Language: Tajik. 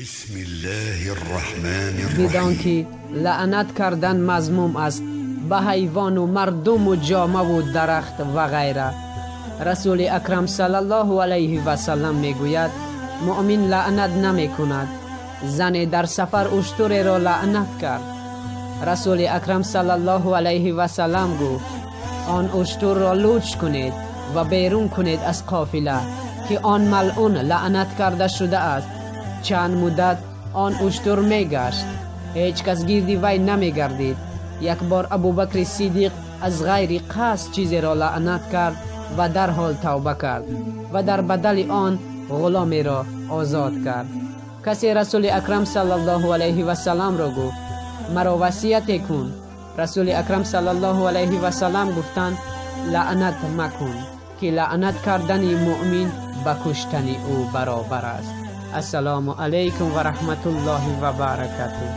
بسم الله الرحمن Бидон, الرحيم. Ки лаънат кардан мазмум аст ба ҳайвону мардуму ҷомаву дарахт ва ғайра. Расули Акрам саллаллоҳу алайҳи васаллам мегӯяд: «Муъмин лаънат намекунад». Зане дар сафар уштуреро лаънат кард. Расули Акрам саллаллоҳу алайҳи васаллам гуфт: «Он уштурро луч кунед ва берун кунед аз қофила, ки он малъун лаънат карда шудааст». Чанд муддат он уштур мегашт, ҳеҷ кас гирди вай намегардид. Як бор Абубакри Сиддиқ аз ғайри қасд чизеро лаънат кард ва дарҳол тавба кард ва дар бадали он ғуломеро озод кард. Касе Расули Акрам саллаллоҳу алайҳи васалламро гуфт: «Маро васияте кун». Расули Акрам саллаллоҳу алайҳи васаллам гуфтанд: «Лаънат макун, ки лаънат кардани муъмин ба куштани ӯ баробар аст». Ассалому алайкум ва раҳматуллоҳи ва баракатуҳ.